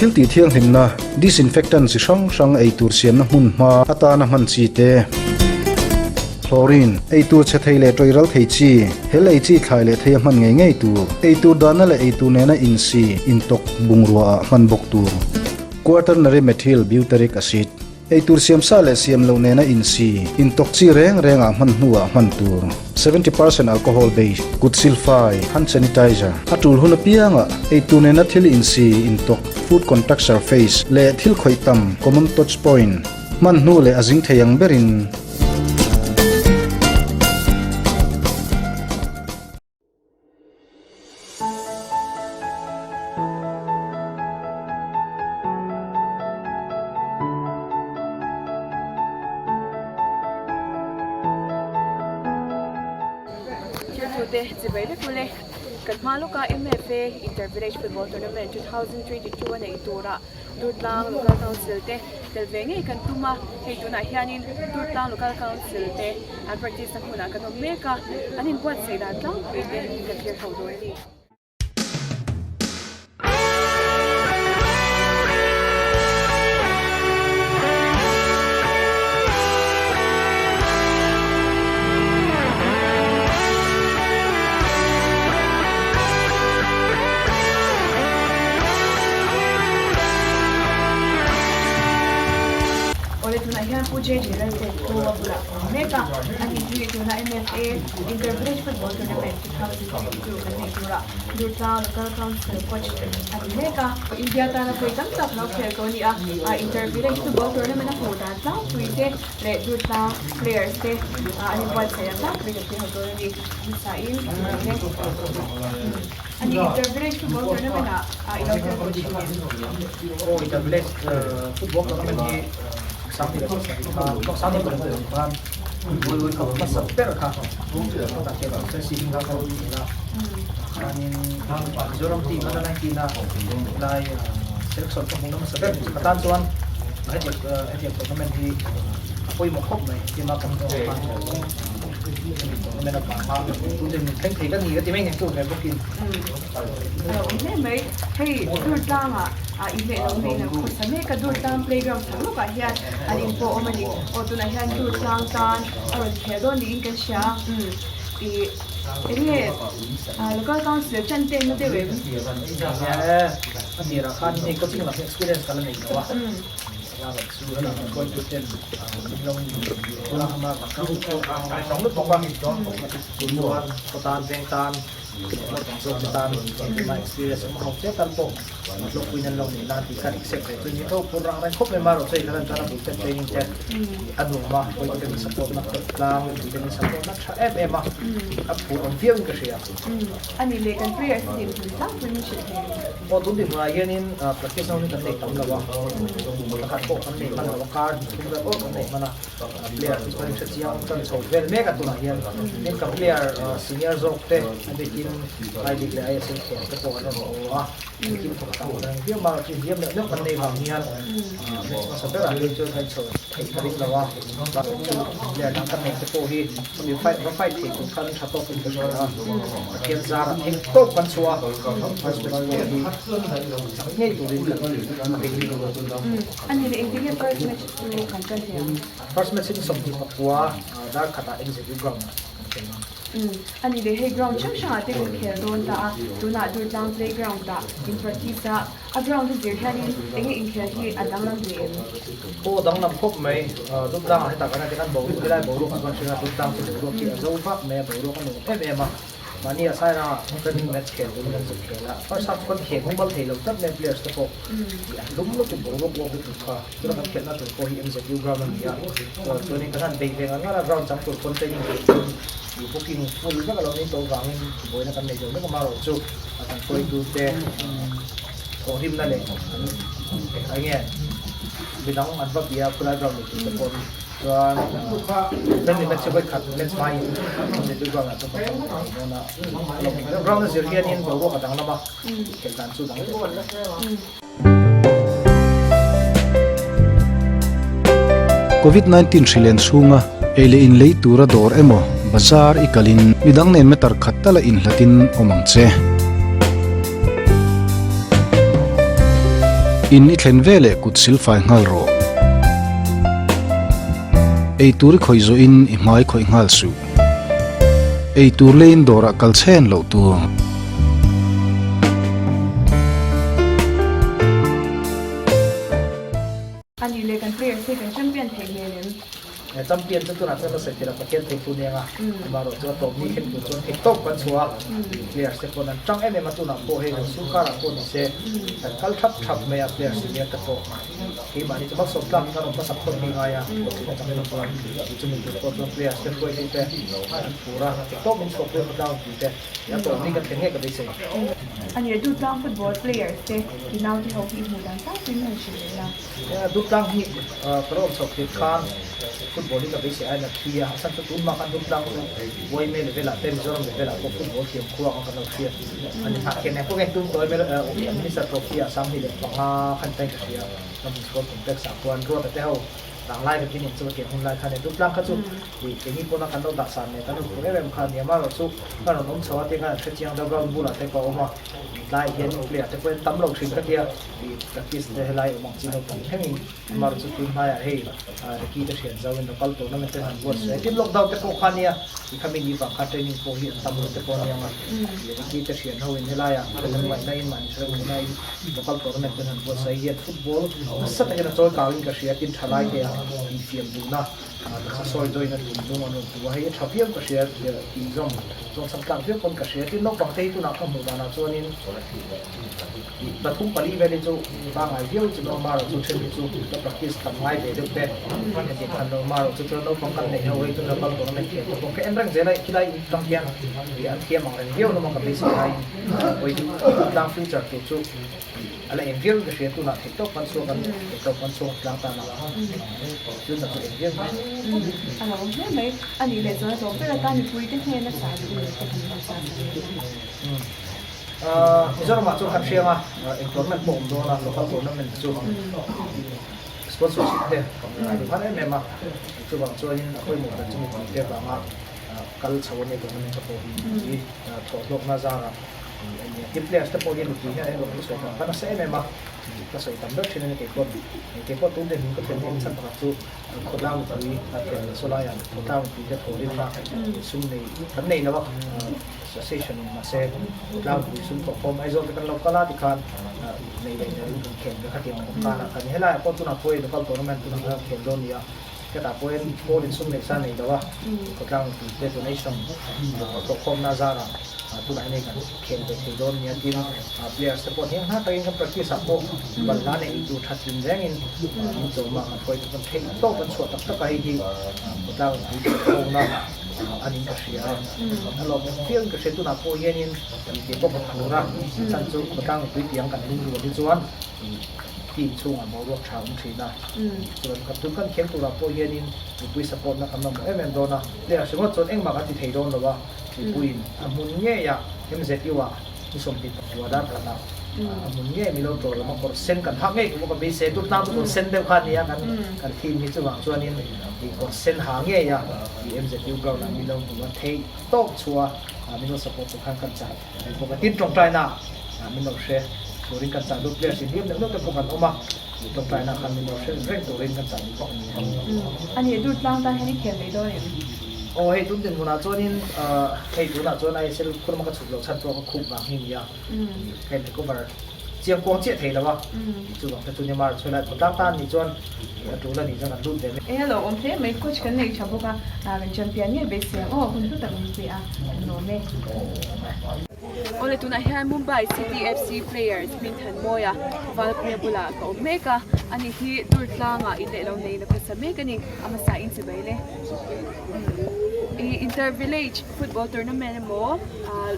Thil tih thianghlimna, disinfectant chi hrang hrang ei tur siamna hmun hma atana hman chi te. Chlorine, ei tur chhe thei leh tawih ral thei chi, hel ei chi thlai leh thei a hman ngei ngei tur, ei tur danna leh ei tur nena insi, intawk, bungrua ah hman bawk tur. Quaternary methyl butyric acid, ei tur siam sa leh siam loh nena insi, intawk chi reng reng ah hman hnuah hman tur. 70% alcohol base, kut silfai, hand sanitizer, a tul hun apiangah ei tur nena thil insi, intawk, food contact surface, leh thil khawih tam, common touch point, hman hnu leh a zing thei ang berin. Thilthute chibai vek ule. Kan hma lawka MFA Inter Village Football Tournament 2022 a neih turah Durtlang Local Council te tel ve ngei kan tum a, hei tunah hianin Durtlang Local Council te an practice na hmunah kan awm mek a, an inbuatsaih dan tlangpui te kan thlir ho dawn a ni. Awle tunah hian Pu JJ Lalpekhlua bulah ka awm mek a, ani hi tuna MFA Inter Village Football Tournament 2022 kan neih turah Durtlang Local Council Coach a ni mek a. India tana pawi tam tak lo khel tawh a ni a, Inter Village Football Tournament a hmuh dan tlangpui te leh Durtlang players te an inbuatsaih dan tlangpui kan tih ho dawn a ni. Hmasain Ani Inter Village Football Tournament ah i lo tel tawh thin em? Aw Inter Village Football Tournament hi sang ni kha sang ni pawh khan ka hmasa ber kha ta ke se si kha ka ni la khanin Mizoram team under 19 a lai selection ka hmu na hmasa ber ka tan chuan hetiang tournament hi a pawimawh khawp mai tima kan khan Hle mai, hei Durtlangah i hleh lo mai in khawsa mek a, Durtlang playground chhak lawkah hian an in pawh awm a ni. Aw tunah hian Durtlang tan a rawn khel dawn niin kan hria. Ih eng nge local council chan te na deuh em? A tirah khan hei coaching lam hi experience ka la nei lo a. Ani leh kan players te din hmun tlangpui min hrilh thei em? Aw tun tih hmunah hianin practice ho hi kan nei tam lo a, pakhat pawh kan nei hman lo a, kar hnih thum vel awk kan nei hman a, player te chuan hre chiang tan chho vel mek a tunah hian tin ka player senior zawk te a bikin I League leh ISL khel te pawh an rawn haw a, engkim thawk tam reng viau mai a, hliam neuh neuh kan nei vang hian match hmasa berah phei chuan kan chho theih ka ring lo a, player dang kan neih te pawh hi mi fight va fight thei tur khan tha tawkin ka hria a, Pathian zarah thei tawp kan chhuah a, first match pawh hi chak ngei turin kan bei a. Ani leh engtin nge first match chu kan tan thei ang? First match hi 24 dar khatah NZU ground ah kan khel ang. Ani leh hei ground hrang hrangah te kan khel dawn ta a, tunah Durtlang playground ah in practice a, A ground a zir hianin enge inkhel hi a danglam ve em? Aw danglam khawp mai. Duptlang ah hetah kan ati kan boruak helai boruak ah chuan hria Duptlang chu boruak hi a zo vak mai a, boruak a nuam em em a. Mahni a sairang ah training match khel turin kan zuk khel a, first half kan khel mumal thei lo tlat mai players te pawh i an lum lutuk boruak uak lutuk kha. Tuna kan khelhna tur pawh hi MZU ground a ni a, chuanin kan han bei ve ngar ngar a, ground chang tur pawn training tur pawn i booking full vek a lo ni tawh vangin buaina kan nei deuh vek a, amaherawhchu a kan hruaitu te thawhrimna leh an eng nge midang an va bia khulai ground nei tur te pawh chuan friendly match hi vawikhat match hmain MZU ground ah chuan kan kal thei dawn a, ground a zir hianin boruak a danglam a, khelh dan chu dang leh. Covid 19 hri len chhunga ei leh in lei tura dawr emaw bazar i kalin midang nen meter khat tala inhlatin awm ang che. In i thlen veleh kut silfai nghal rawh. Eitur i khawih zawhin i hmai khawih nghal suh. Eitur leiin dawrah kal chhen loh tur. A nih leh kan players hi kan champion theih hmel em? Champion chu tunah chuan la sawi theih lo, Pathian thei thu nia nga, amaherawh chu a tawp ni thleng tur chuan theih tawp kan chhuah a, players te pawh an tang em em a, tunah pawh hei Rosul karah pawh ni se kan kal thap thap mai a, players senior te pawh keimahni chu malsawm tlak in kan awm hmasak phawt ni ngai a, hlawhtlinna chang ilo chuan chumi tur pawh chuan players te hruaitu te an phur a, theih tawp min chhuak pui a khawtlang pui te a tawp ni kan thlen ngei ka beisei. A nia Dutlang football players te i naute ho hi i hmuh dan tak pawhin han hrilh leh la. Dutlang hi ka lo awm chhoh thei khan football hi ka beisei aiin a thi a, a chhan chu tunhma khan Dutlang chu YMA level ah te Mizoram level ah pawh football thiam khua ang kan lo hriat a ni. Hnah khian eng pawh nge tum tawh e, Minister Trophy ah 25 khan tain ka hria Ramhmun Sport Complex ah khuan Ruata te ho vanglai ka kin in chu ka tiang hun lai khan e Dutlang kha chu keini pawna kan lo dah san nen kan rawn phur em em kha a ni a, amaherawhchu chu kan rawn awm chho a tiang khan an hrechiang deuh ground bulah te pawh a awm a, tlaiah hian player te pawh tam lo thin ka tia. Tih practice te helai awm ang chi naupang thlengin amar chu tun hnaiah hei Ricky te thian zauhin local tournament te han buat sawi a, tin lockdown te pawh kha nia i khami ni vang kha training pawh hi an tam lo te pawh ania nga Ricky te thian ho in helaia kan ngaihna in mahni hre ngaihna in local tournament te han buat sawi hian football nasa takin a chawi kau in ka hria tin thalai te ah infiam duhna taksa sawi zawin a thinlung an rawn tu a, hei a tha viau ka hria tih zawng zawng chak tlak viau pawn ka hria tin naupang te hi tunah ka hmuh danah chuanin Pathum pali vel hi chu pangai viau chu normal chu then hi chu ka practice tam ngai ve deuh te heti khan normal chu chuan naupang kan neih ho hei chu local tournament thiam te pawh ka en reng zel a khilai in tang hian ih an thiam ang reng viau hlawm a ka beisei laiin hawi tlang future tur chu a la eng viau in ka hria tunah theih tawp kan chhuak a theih tawp kan chhuak tlang tan a future chu eng viau mai. A lo awm hle mai a nih leh chuan a tawp ber atan mipui te hnena chah duh leh te kan lo chah sak leh a. Mizoramah chuan kan hriang a, eng tournament pawh awm dawn a, local tournament chu sponsorship te a duh har em em a, chuvang chuanin a pawimawh ber chu mipui te vanga kal chho a nia tournament te pawh hi thawhhlawkna zarah a nia. Team players te pawh hi mipui hian an rawn sawi tam kha nasa em em a, ka sawi tam ber thin a ni keipawh. Keipawh tun dinhmun ka thlen hian chhan pakhat chu khawtlang mipui a thlen leh sawlaiah khawtlang mipui te thaw rinna sum nei kan nei lo a. Association in mahse tlangpui sum thawh khawm Aizawl te kan lo kal a tikhan nei leh nei in kan khel ve khatiang awm tan a kan helaiah pawh tunah pawh hei local tournament tunah khan khel dawn a ni a hetah pawh hian pawl in sum neih sa nei lo a khawtlang mipui te donation thawh khawmna zarah tunah hian hei kan khel ve thei dawn a ni a tin players te pawh hniang hna takin kan practice ah pawh balhla neih tur that hlim rengin in chawlhma kan hruai chu kan theih tawp an chhuah tak tak a hei hi khawtlang mipui thawh khawmna a niin ka hria a, a lawmawm viau in ka hria tunah pawh hianin tih pawh ka phur a, chhan chu khawtlang mipui tiang kan lungrual hi chuan team chhungah boruak tha awm thin a, chuan kan tun kan khem turah pawh hianin mipui support na kan mamawh em em dawn a, player ringawt chuan engmah kan ti thei dawn lo a, mipuiin a hmun ngeiah MZU ah ni 25 dar khatah a hmun ngei milo ṭawl lam a kawr sen kan hak ngei ka beisei a, tun tlang chu kawr sen deuh kha a nia kan kan theme hi chuvang chuanin ih kawr sen ha ngei a ih MZU ground ah milo hmu a theih tawk chhuah a milo support tur khan kan chah a bawk a tin tawngtaina ah milo hre turin kan chah duh players inhliam deuh deuh te pawh kan awm a ih tawngtaina khan milo hre reng turin kan chah duh bawk a ni. A nih dur tlang tan hian i khel ve dawn em? Aw hei tun dinhmunah chuanin hei tunah chuan ISL khurma ka chhuk loh chhan pawh ka khup vang hi a ni a, ka in recover chiang kuang chiah thei lo a, chuvang te chu nia mar chhuailai khawtlang tan nih chuan a tul a nih chuan kan lut ve mai. Eng a lo awm hle mai, coach kan nei tha bawk a, kan champion ngei beisei ang aw, hun hlu tak min pe a, kan lawm e. Awle tunah hian Mumbai City FC players Hmingthanmawia Valpuia bulah ka awm mek a, ani hi tur tlangah in leh lo neiin a khawsa mek a ni, a hmasa in chibai le. Ih Inter Village football tournament emaw ah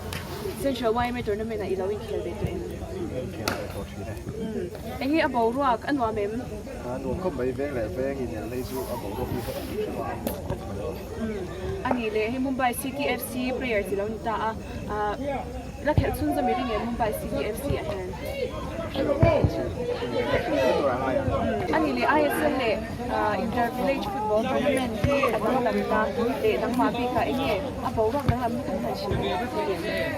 Central YMA tournament ah i lo inkhel ve tawh em? Inkhel ve tawh thin e. Eng hi a boruak a nuam em? A nuam khawp mai, veng leh veng inel hi chu a boruak hi ka hrim hrim a, a nuam khawp mai. A nih leh hei Mumbai City FC player chi lo ni ta a, ah la khelh chhun zawm i ring em Mumbai City FC ah hian? A nih leh ISL leh Inter Village Football Tournament hi a danglam ta leh dangmah bikah eng nge a boruak danglam na kan han hrilh em?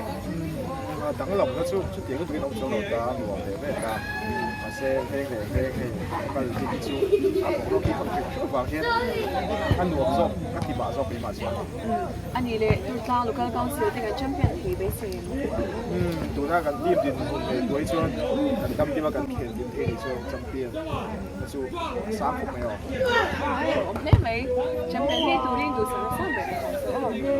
Danglamna chu chutiang lutukin a awm chuang lo ta, nuam ve ve ta. Mahse veng leh veng hei local team hi chu a boruak hi khawp hrim hrim vang hian a nuam zawk ka ti mah zawk keimah chuan. A nih leh Durtlang Local Council te kan champion thei beisei em? Umm tuna kan team dinhmun ngei tuai chuan kan dam dim a kan khel dim thei nih chuan champion te chu a sang khawp mai aw. Awm hle mai, champion ngei turin duhsakna sang ber ka hmu aw.